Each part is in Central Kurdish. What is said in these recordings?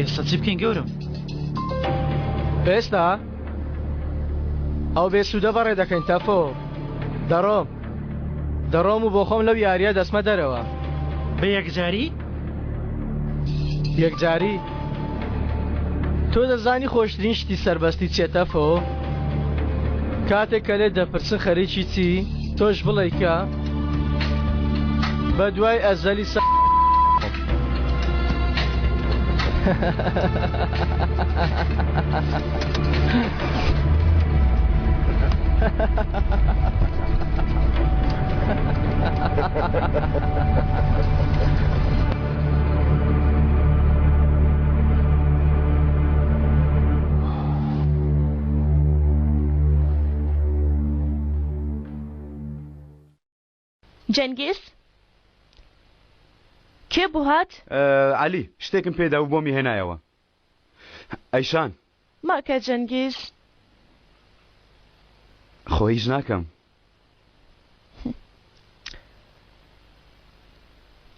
ئێستا چی بکەین گەورم؟ ئێستا ئەو بێ سوودە بەڕێ دەکەین تەفۆ. دەڕۆم. دەڕۆم و بۆ خۆم لەو یارییە دەچمە دەرەوە. بە یەکجاری؟ یەکجاری؟ تۆ دەزانی خۆشترین شتی سەربەستی چیە تەفۆ؟ کاتێک کە لێت دەپرسن خەریکی چی، تۆش بڵێی کە بە دوای ئەزەلی سە. جەنگیز؟ کێ بوو هات؟ عەلی شتێکم پێدا و بۆمی هێنایەوە ئەیشان. مەکە جەنگیز. خۆ هیچ ناکەم.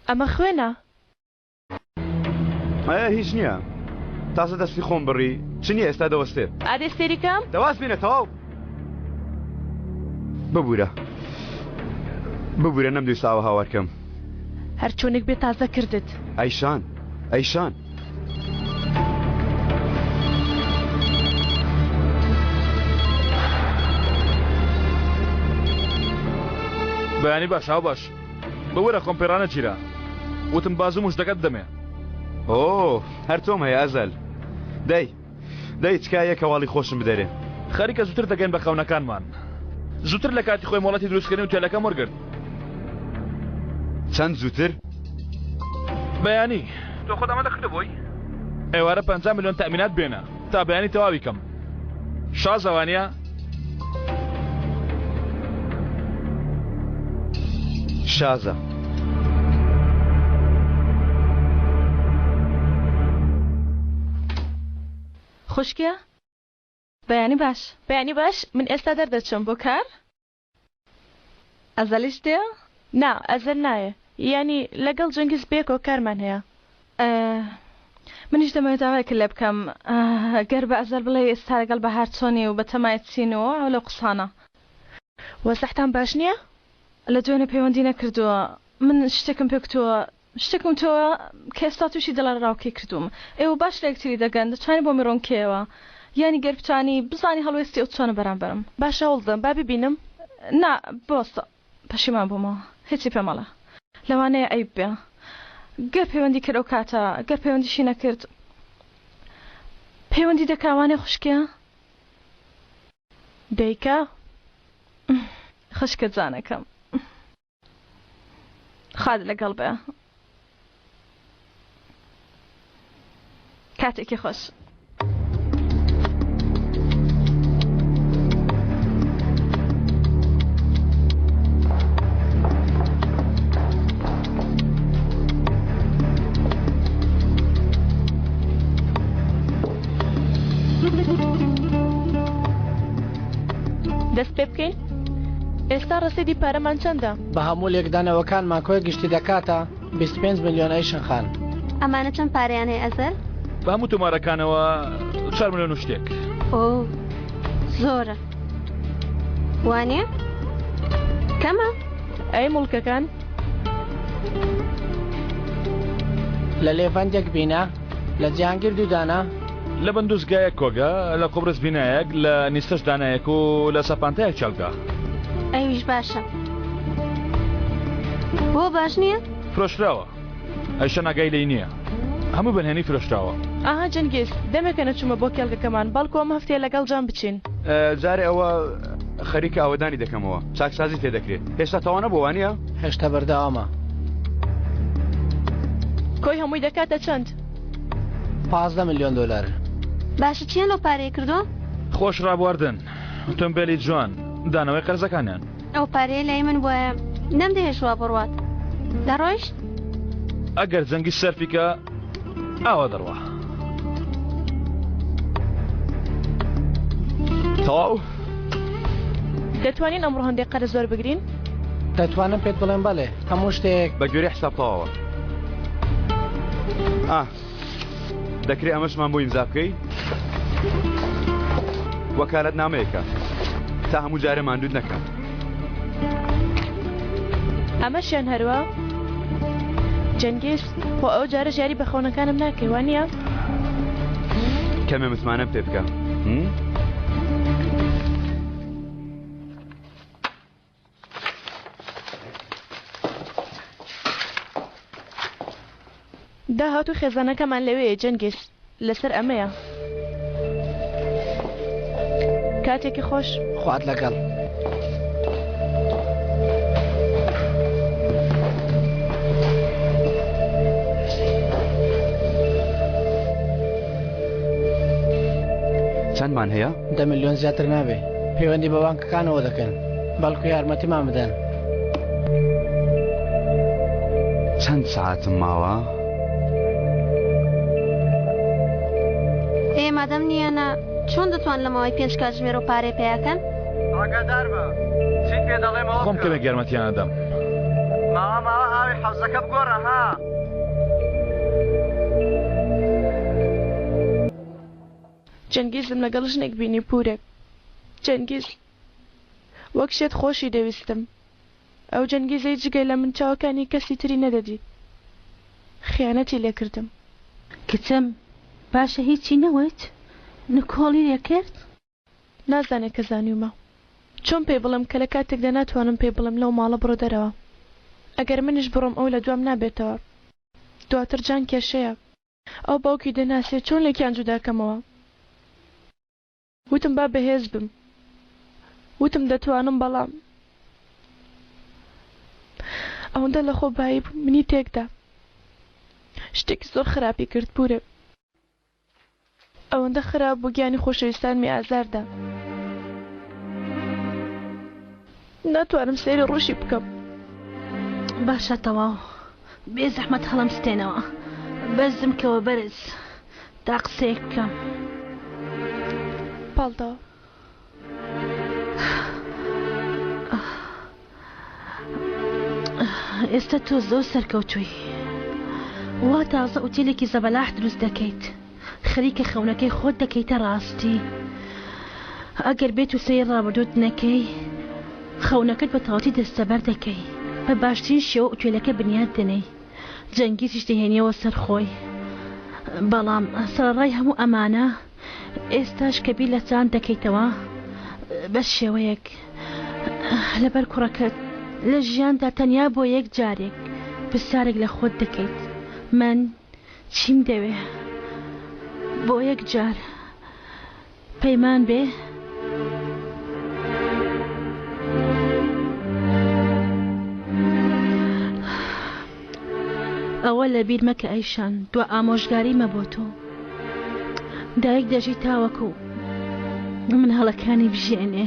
ئەمە خوێنە. ئەە هیچ نییە تازە دەستی خۆم بڕی چ نییە ئێستا دەوەستێ. ئادەی سەیری کەم. دەواز بینە تەواو. ببورە ببورە نەمدویست ئاوا هاوار کەم. هەرچۆنێک بێ تازە کردت. ئەیشان ئەیشان. بەیانی باش هاوباش بوەرە خۆم پێ ڕانەگیرا وتم بازوو مژدەکەت بدەمێ. ئۆ هەر تۆم هەیە ئەزەل. دەی دەی تکایە کەواڵی خۆشم بدەرێ. خەریکە زووتر دەگەین بە خەونەکانمان. زووتر لە کاتی خۆی مۆڵەتی دروستکردنی ئوتێلەکەم وەرگرت. چەند زووتر؟ بەیانی. تۆ خۆت ئامادە کردبووی؟ ئێوارە 50 ملیۆن تەئمینات بێنە تا بەیانی تەواوی کەم. شازە وانیە؟ شازە. خوشکێ بەیانی باش. بەیانی باش من ئێستا دەردەچم. بۆ کار؟ ئەزەلیش دێ؟ نا ئەزەل نایێ یانی لەگەڵ جەنگیز بەیەکەوە کارمان هەیە. منیش دەمەوێت داوایەکت لێ بکەم گەر بە ئەزەل بڵێی ئێستا لەگەڵ بەهار چۆنی و بەتەمای چین و ئەو لەو قسانە. وەزعتان باش نییە؟ لە دوێنێ پەیوەندی نەکردووە من شتێکم پێ کوتووە شتێکم وتووە کە ئێستا تووشی دڵەڕاوکێ کردووم ئێوە باش لە یەکتری دەگەن دەتوانی بۆمی ڕوون کەیەوە یانی گەر بتوانی بزانی هەڵوێستی ئەو چۆنە بەرامبەرم. باشە هەوڵدەم با ببینم. نا بوەستە پەشیمان بوومەوە هیچی پێ مەڵێ لەوانەیە عەیب بێ گەر پەیوەندی کرد ئەو کاتە گەر پەیوەندیشی نەکرد پەیوەندی دەکا وانیە خوشکێ؟ دەیکا خوشکە جانەکەم. خوات لەگەڵ بێ کاتێکی خۆش. دەست پێ بکەین؟ ئێستا ڕەسیدی پارەمان چەندە؟ بە هەموو لێکدانەوەکانمان کۆی گشتی دەکاتە 25 ملیۆن ئەیشن خان. ئەمانە چەند پارەیان هەیە ئەزەل؟ بە هەموو تۆمارەکانەوە چوار ملیۆن و شتێک. ئۆ زۆرە وانیە؟ کەمە؟ ئەی موڵکەکان؟ لە لێڤەندێک بینا، لە جیهانگیر دوو دانە. لە بەندوز گایەک کۆگە، لە قوبرس بینایەک، لە نیستەش دانایەک و لە سەپانتایەک کێڵگە. ئەویش باشە. بۆ باش نییە؟ فرۆشراوە. ئەیشان ئاگای لێی نییە. هەموو بەنهێنی فرۆشراوە. ئاها جەنگیز، دەمێکە نەچوومە بۆ کێڵگەکەمان، بەڵکو ئەم هەفتەیە لەگەڵ جان بچین. جارێ ئەوە خەریکە ئاوەدانی دەکەمەوە، چاکسازی تێ دەکرێ. هێشتا تەواو نەبووە وانییە؟ هێشتا بەردەوامە. کۆی هەمووی دەکاتە چەند؟ 15 ملیۆن دۆلار. باشە چیان لەو پارەیە کردووە؟ خۆش ڕابواردن، ئۆتۆمبێلی جوان، دانەوەی قەرزەکانیان. ئەو پارەیە لای من بوایە نەمدەهێشت وا بڕوات. دەڕۆیشت؟ ئەگەر جەنگیز سەرفی کە ئاوا دەڕوا. تەواو؟ دەتوانین ئەمڕۆ هەندێک قەرز وەربگرین؟ دەتوانم پێت بڵێم بەڵێ، هەموو شتێک. بە گوێرەی حساب تەواوە. ئا. دەکرێ ئەمەشمان بۆ ئیمزا بکەی؟ وەکالەت نامەیەکە تا هەموو جارێ ماندووت نەکەم. ئەمەشیان هەروا؟ جەنگیز، خۆ ئەو جارەش یاری بە خەونەکانم ناکەی وانییە؟ کەمێ متمانەم پێ بکە. داهاتوو خێزانەکەمان لەوێیە جەنگیز لەسەر ئەمەیە. کاتێکی خۆش. خوات لەگەڵ. چەندمان هەیە؟ دە ملیۆن زیاتر نابێ. پەیوەندی بە بانکەکانەوە دەکەن بەڵکو یارمەتیمان بدەن. چەند سەعاتم ماوە؟ ئێ مادەم نییەنە چۆن دەتوان لە ماوەی پێنج کاتژمێرەوە پارەی پەیاکەن؟ ئاگادار بە چیت پێ دەڵێم ئەوە خۆم کەمێک یارمەتیان ئەدەم. ماوە ماوە ئاوی حەوزەکە بگۆڕە ها. جەنگیزم لەگەڵ ژنێک بینی پورێک جەنگیز وەک شێت خۆشی دەویستم ئەو جەنگیزەی جگە لە من چاوەکانی کەسی تری نەدەدیت خیانەتی لێکردم. کچم باشە هیچی نەوت؟ نکۆڵی لێکرد؟ نازانێ کە زانیومە. چۆن پێی بڵێم کە لە کاتێکدا ناتوانم پێی بڵێم لەو ماڵە بڕۆ دەرەوە. ئەگەر منیش بڕۆم ئەو لە دوام نابێتەوە. دواتر جان کێشەیە. ئەو باوکی دەناسێ چۆن لێکیان جودا کەمەوە. وتم با بەهێز بم. وتم دەتوانم بەڵام ئەوەندە لەخۆ بایی بوو منی تێکدا. شتێکی زۆر خراپی کرد پورێ. ئەوەندە خراپ بوو گیانی خۆشەویستانمی ئازار دا. ناتوانم سەیری ڕووشی بکەم. باشە تەواو بێ زەحمەت هەڵم ستێنەوە بەرزم کەوە بەرز تا قسەیەک بکەم. پاڵداوە. ئێستا تۆ زۆر سەرکەوتووی وا تازە ئوتێلێکی زەبەلاح دروست دەکەیت خەریکە خەونەکەی خۆت دەکەیتە ڕاستی ئەگەر بێت و سەیر ڕابردووت نەکەی خەونەکەت بە تەواوەتی دەستەبەر دەکەی بە باشترین شێوە ئوتێلەکە بنیات دەنێی جەنگیزیش دەهێنیەوە سەر خۆی بەڵام سەرەڕای هەموو ئەمانە ئێستاش کە بیر لە چاند دەکەیتەوە بە شێوەیەک لەبەر کوڕەکەت لە ژیاندا تەنیا بۆ یەک جارێک پرسیارێک لە خۆت دەکەیت من چیم دەوێ بۆ یەک جار پەیمان بێ ئەوە لەبیر مەکە ئەیشان دوا ئامۆژگاریمە بۆ تۆ دایک دەژی تاوەکو مناڵەکانی بژێنێ.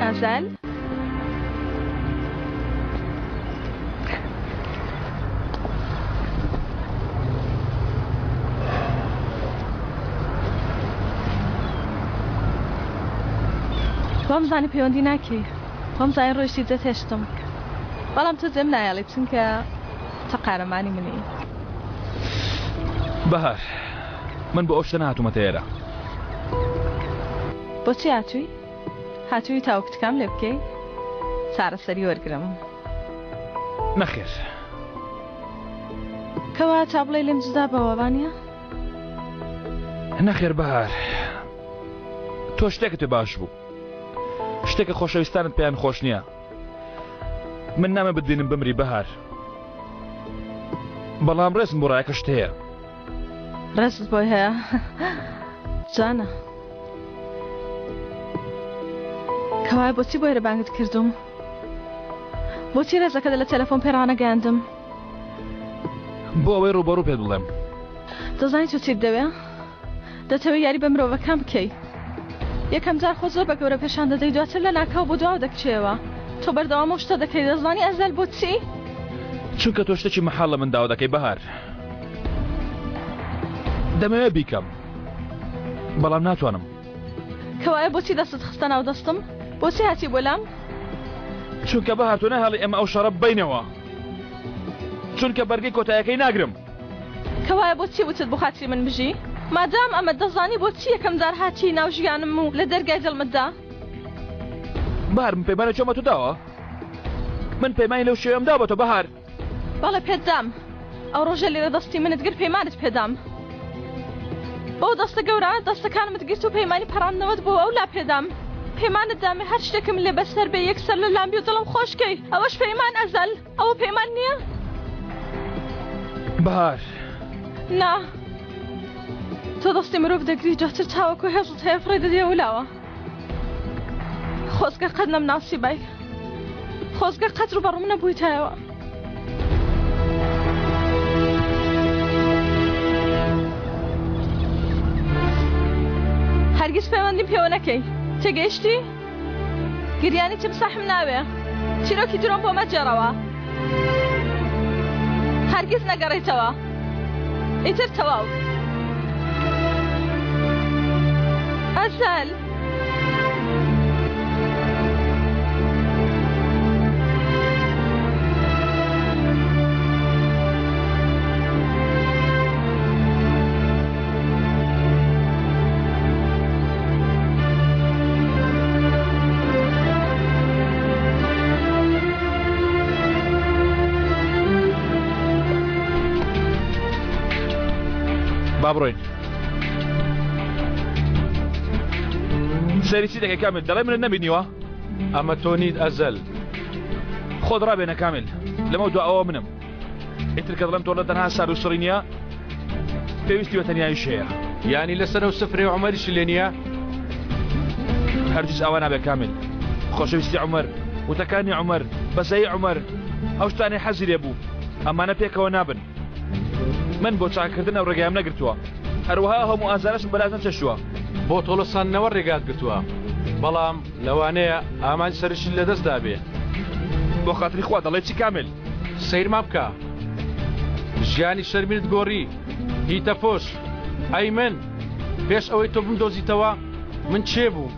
ئازال. وامزانی پەیوەندی ناکەی وامزانی ڕۆیشتی جێت هێشتم بەڵام تۆ جێم نایەڵی چونکە تۆ قارەمانی منی. بەهار من بۆ ئەو شتە نەهاتوومەتە ئێرە. بۆچی هاتووی؟ هاتووی تاوەکو تکام لێ بکەی چارەسەری وەرگرم؟ نەخێر. کەوا تا بڵێی لێم جودا بەوە وانیە؟ نەخێر بەهار تۆ شتێکت پێ باش بوو شتێکە خۆشەویستانت پێیان خۆش نییە من نامە بتبینم بمری بەهار بەڵام ڕێزم بۆ ڕایەکەشت هەیە ڕێزت بۆی هەیە جوانە کەوایە بۆچی بۆ ئێرە بانگت کردوم بۆچی ڕێزەکەت لە تەلەفۆن پێ ڕانەگەیاندم بۆ ئەوەی ڕووبەڕوو پێت بڵێم دەزانی تۆ چیت دەوێ دەتەوێ یاری بە مرۆڤەکان بکەی یەکەم جار خۆت زۆر بە گەورە پێشان دەدەی دواتر لە ناکاو بۆ دواوە دەکشێیەوە تۆ بەردەوام ئەو شتە دەکەی دەزانی ئەزەل بۆچی؟ چونکە تۆ شتێکی مەحاڵ لە من داوا دەکەی بەهار دەمەوێ بیکەم بەڵام ناتوانم کەوایە بۆچی دەستت خستە ناو دەستم؟ بۆچی هاتی بۆ لام؟ چونکە بەهار تۆ ناهێڵی ئێمە ئەو شەڕە ببەینەوە. چونکە بەرگەی کۆتایەکەی ناگرم. کەوایە بۆچی وتت بۆ خاتری من بژی؟ مادام ئەمەت دەزانی بۆچی یەکەم جار هاتی ناو ژیانم و لە دەرگای دڵمت دا؟ بەهار من پەیمانی چۆم بە تۆ داوە؟ من پەیمانی لەو شێوەیەم داوە بە تۆ بەهار. بەڵێ پێت دام. ئەو ڕۆژە لێرە دەستی منت گرت پەیمانت پێدام. بەو دەستە گەورانە دەستەکانمت گرت و پەیمانی پەڕاندنەوەت بۆ ئەو لا پێدام. پەیمانت دامێ هەر شتێکم لێ بەسەر بێ یەکسەر لە لام بی و دڵم خۆش کەی. ئەوەش پەیمان ئەزەل. ئەوە پەیمان نییە؟ بەهار. نا. تۆ دەستی مرۆڤ دەگری دواتر تاوەکو هێزت هەیە فڕێ دەدەیە ولاوە. خۆزگە قەت نەمناسیبای. خۆزگە قەت ڕووبەڕووم نەبوویتایەوە. هەرگیز پەیوەندیم پێوە نەکەی. تێگەیشتی؟ گریانی تمساحم ناوێ. چیرۆکی درۆم بۆ مەگێڕەوە. هەرگیز نەگەڕێیتەوە. ئیتر تەواو. ئەزەل. با بڕۆین سەیری چی دەکەی کامیل دەڵێ منت نەبینیوە ئەمە تۆ نیت ئەزەل خۆت ڕابێنە کامیل لەمە دو ئەوە منم ئیتر کە دەڵێم تۆ لە تەنها سارد و سڕی نییە پێویستی بە تەنیاییش هەیە یانی لەسەر ئەو سفرەی عومەریشی لێ نییە؟ هەرگیز ئاوا نابێ کامیل خۆشەویستی عومەر وتەکانی عومەر بەزەیی عومەر ئەو شتانەی حەزی لێ بوو ئەمانە پێکەوە نابن من بۆ چاککردن ئەو ڕێگایم نەگرتووە هەروەها ئەو هەموو ئازارەشم بەلاش نەچەشتووە. بۆ تۆڵەسەندنەوە ڕێگات گرتووە بەڵام لەوانەیە ئامانج سەرشت لەدەست دابێ. بۆ خاتری خوا دەڵێی چی کامیل؟ سەیرمان بکە ژیانی شەرمینت گۆڕی هی تەفۆش ئەی من پێش ئەوەی تۆ بمدۆزیتەوە من کێ بووم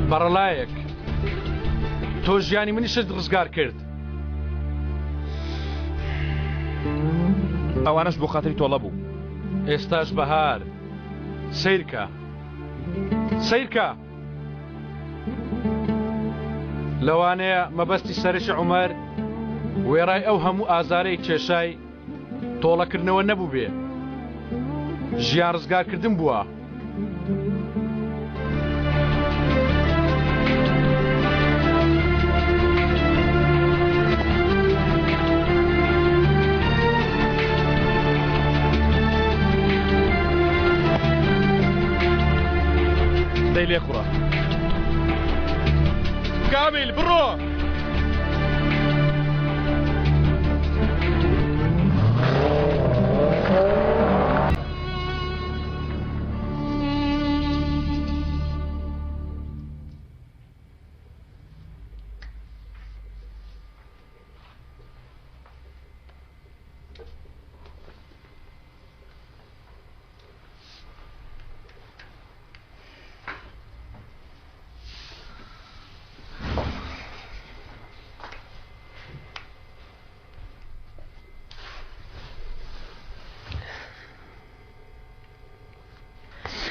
بەڕەلایەک تۆ ژیانی منیشت ڕزگار کرد. ئەوانەش بۆ خاتری تۆڵە بوو. ئێستاش بەهار سەیرکە سەیرکە. لەوانەیە مەبەستی سەرەکی عومەر وێڕای ئەو هەموو ئازارەی کێشای تۆڵەکردنەوە نەبووبێ، ژیان ڕزگارکردن بووە. دەی لێخوڕە کامیل بڕۆ.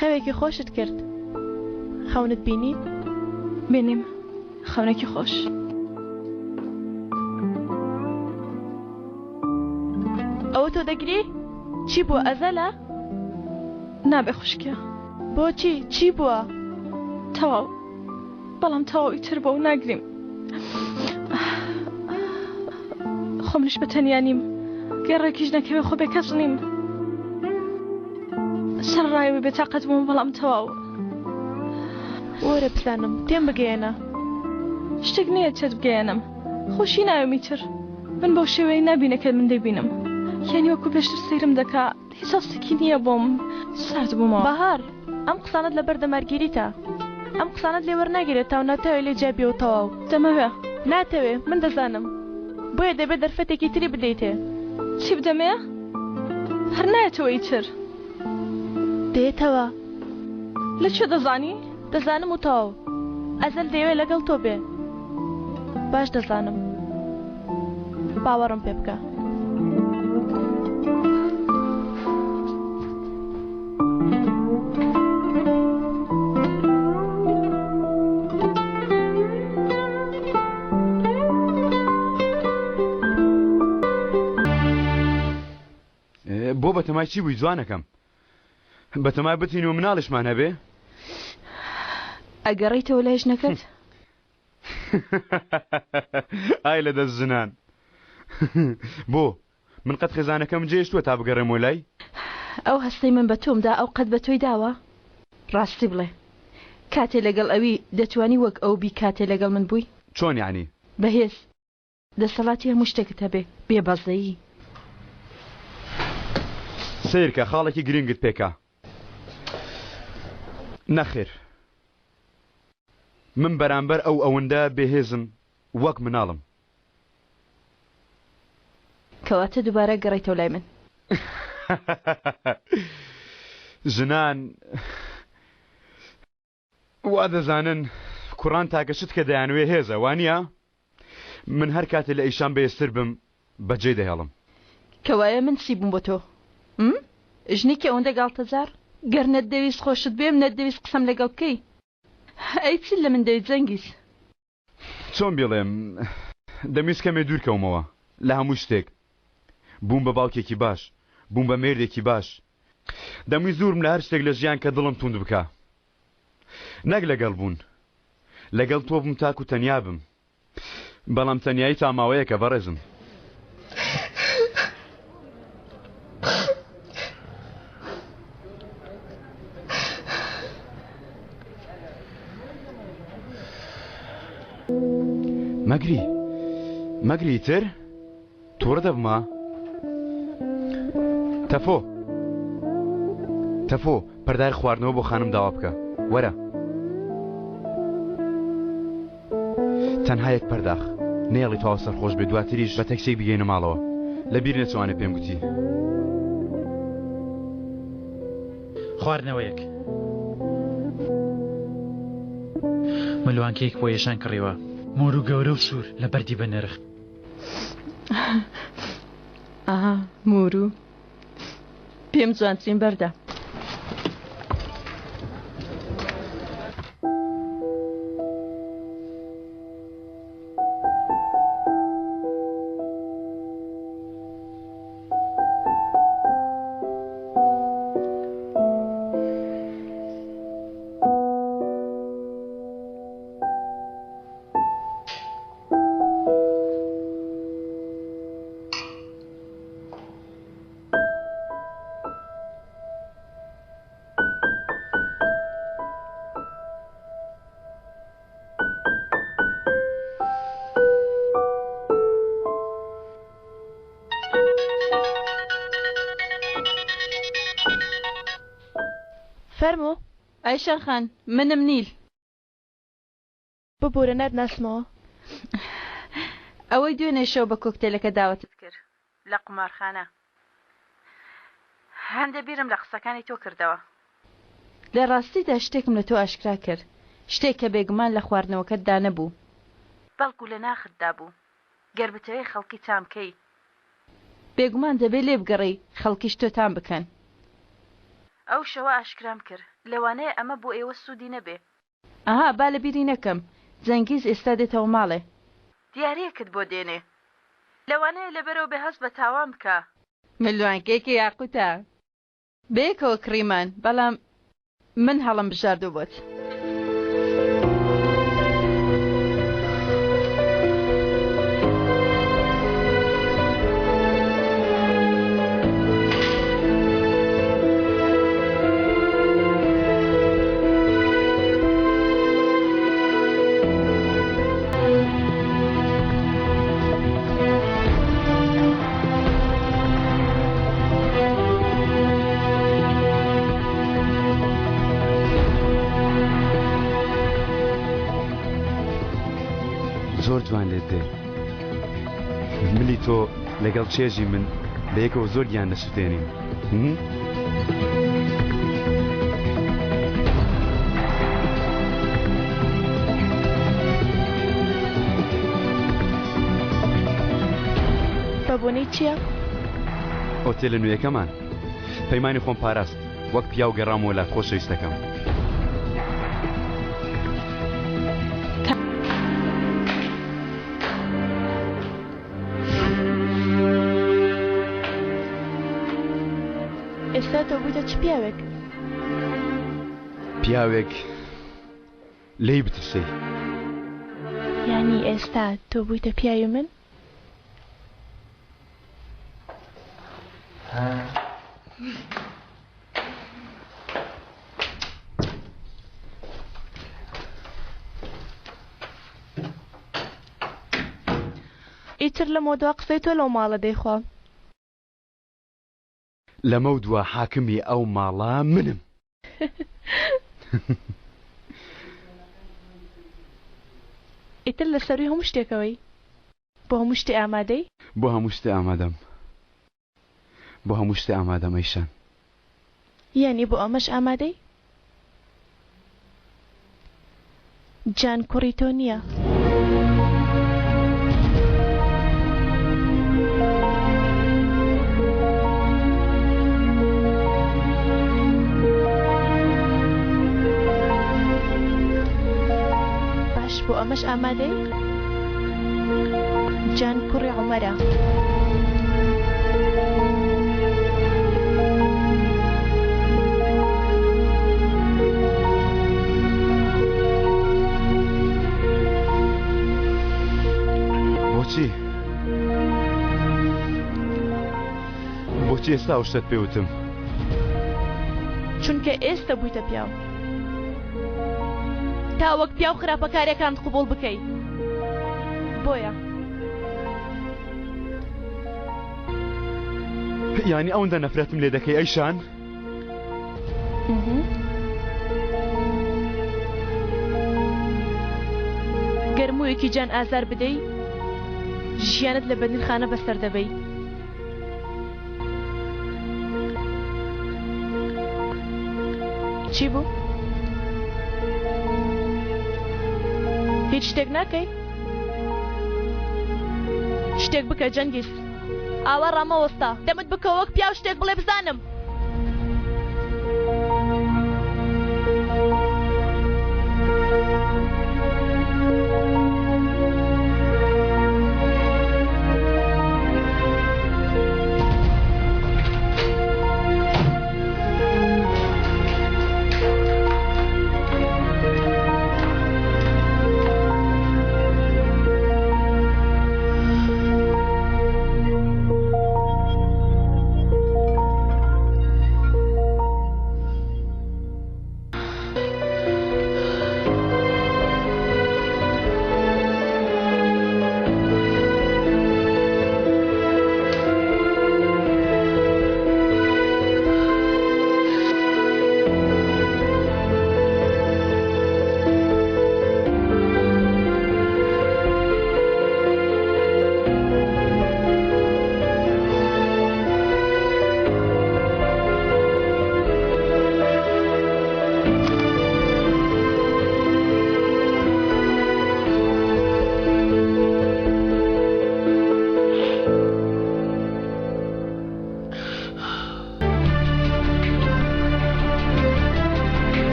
خەوێکی خۆشت کرد خەونت بینی؟ بینیم خەونێکی خۆش. ئەوە تۆ دەگری؟ چی بووە ئەزەلە؟ نابێ خوشکێ. بۆچی؟ چی بووە؟ تەواو بەڵام تەواو ئیتر بۆ ناگریم. خۆ منیش بە تەنیا نیم گەڕێکیش نەکەوێ خۆ بێکەس نیم. سەرڕایەوەی بێتاقەت بووم بەڵام تەواو. وەرە بزانم تێم بگەیەنە. شتێک نییە تێت بگەیەنم. خۆشی ناوێم ئیتر. من بەو شێوەیە نابینە کە من دەیبینم. یانی وەکو پێشتر سەیرم دەکا هیچ هەستێکی نییە بۆم. سارد بوومەوە. بەهار، ئەم قسانەت لەبەر دەمارگیریتە. ئەم قسانەت لێ وەرناگیرێت تاو ناتەوێ لێ جیا بیەوە تەواو. دەمەوێ. ناتەوێ، من دەزانم. بۆیە دەبێ دەرفەتێکی تری بدەیتێ. چی بدەمێ؟ هەر نایەتەوە ئیتر. دێتەوە. لە کوێ دەزانی؟ دەزانم و تەواو. ئەزەل دەیەوێ لەگەڵ تۆ بێ. باش دەزانم. باوەڕم پێ بکە. بۆ بەتەمای چی بووی جوانەکەم؟ بەتەمای بچین و مناڵیشمان هەبێ؟ ئەگەڕێیتەوە لای ژنەکەت؟ ئای لە دەست ژنان بۆ من قەت خێزانەکەم جێشتووە تا بگەڕێمەوە لای؟ ئەو هەستەی من بە تۆم دا ئەو قەت بە تۆی داوە؟ ڕاستی بڵێ کاتێ لەگەڵ ئەوی دەتوانی وەک ئەو بی کاتێ لەگەڵ من بووی؟ چۆن یانی؟ بەهێز دەسەڵاتی هەموو شتێکت هەبێ بێ بەزەیی. سەیرکە خاڵێکی گرنگت پێکا. نەخێر من بەرامبەر ئەو ئەوەندە بێهێزم وەک مناڵم. کەواتە دووبارە گەڕێیتەوە لای من. ژنان وا دەزانن کوڕان تاکە شت کە دەیانەوێ هێزە، وانییە؟ من هەر کاتێ لە ئیشان بەهێزتر بم بەجێی دەهێڵم. کەوایە من چی بووم بۆ تۆ؟ م؟ ژنێکی ئەوەندە گاڵتەجاڕ؟ گەر نەتدەویست خۆشت بوێم، نەتدەویست قسەم لەگەڵ بکەی، ئەی چیت لە من دەویست جەنگیز؟ چۆن بیڵێم، دەمویست کەمێ دوور کەومەوە لە هەموو شتێک. بووم بە باوکێکی باش، بووم بە مێردێکی باش. دەمویست دوورم لە هەر شتێک لە ژیان کە دڵم توند بکا. نەک لەگەڵ بوون. لەگەڵ تۆ بووم تاکو تەنیا بم. بەڵام تەنیایی تا ماوەیەکە بەڕێزم. مەگری مەگری تر تووڕە دەبمە تەفۆ تەفۆ پەردای خواردنەوە بۆ خانم داوا بکە وەرە تەنها یەک پەرداخ نێڵی تەواو سەرخۆش بێ دواتریش بە تەکسێک بگەینە ماڵەوە لە بیر نەچوانێ پێم گوتی. خواردنەوەیەک. ملوانکەیەک بۆ یەشان کڕیوە. مۆر و گەورە و سوور لە بەردی بەنرخ. ئاها مۆرو پێم جوانترین بەردە. فەرموو. ئایشان خان منم نیل. ببورە ناتناسمەوە. ئەوەی دوێنێ شەو بە کۆکتێلەکە داوەتت کرد لە قومارخانە. هەندێ بیرم لە قسەکانی تۆ کردەوە. لە ڕاستیدا شتێکم لە تۆ ئاشکرا کرد، شتێک کە بێگومان لە خواردنەوەکەتدا نەبوو. بەڵکو لە ناختدا بوو. گەر بتەوێ خەڵکی تام کەی. بێگومان دەبێ لێبگەڕێی خەڵکیش تۆ تام بکەن. ئەو شەوە ئاشکرام کرد. لەوانەیە ئەمە بۆ ئێوە سوودی نەبێ. ئەها با لە بیری نەکەم جەنگیز ئێستا دێتەوە ماڵێ. دیاریەکت بۆ دێنێ. لەوانەیە لەبەرئەوە بێ هەست بە تاوان بکا. ملوانکەیەکی یاقوتە. بەیەکەوە کڕیمان بەڵام من هەڵم بژاردوە بۆت. زۆر جوان لێت دێ ملی تۆ لەگەڵ چێژی من بەیەکەوە زۆر گیان دەسوتێنین. بۆنەی چییە؟ ئۆتێلە نوێیەکەمان. پەیمانی خۆم پاراست. وەک پیاو گەڕامەوە لات خۆشەویستەکەم. ئێستا تۆ بوویتە چ پیاوێک؟ پیاوێک لێی بترسێی. یانی ئێستا تۆ بوویتە پیاوی من؟ ئیتر لەمەودوا قسەی تۆ لەو ماڵە دەیخوا. لەمەودوا حاکمی ئەو ماڵە منم. ئیتر لە سەرووی هەموو شتێکەوەی؟ بۆ هەموو شتێ ئامادەی؟ بۆ هەموو شتێ ئامادەم. بۆ هەموو شتێ ئامادەم ئەیشان. یانی بۆ ئەمەش ئامادەی؟ جان کوڕی تۆ نییە. باش بۆ ئەمەش ئامادەی؟ جان کوڕی عومەرە. بۆچی؟ بۆچی ئێستا ئەو شتەت پێ وتم؟ چونکە ئێستە بوویتە پیاو. تا وەک پیاو خراپەکاریەکانت قبوڵ بکەی بۆیە. یانی ئەوەندە نەفرەتم لێ دەکەی ئەیشان؟ گەر موویەکی جان ئازار بدەی ژیانت لە بەندینخانە بەسەر دەبەی. چی بوو؟ هیچ شتێک ناکەی؟ شتێک بکە جەنگیز ئاوا ڕامەوەستە دەمت بکە وەک پیاو شتێک بڵێ بزانم.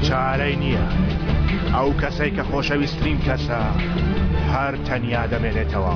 چارەی نییە. ئەو کەسەی کە خۆشەویسترین کەسە هەر تەنیا دەمێنێتەوە.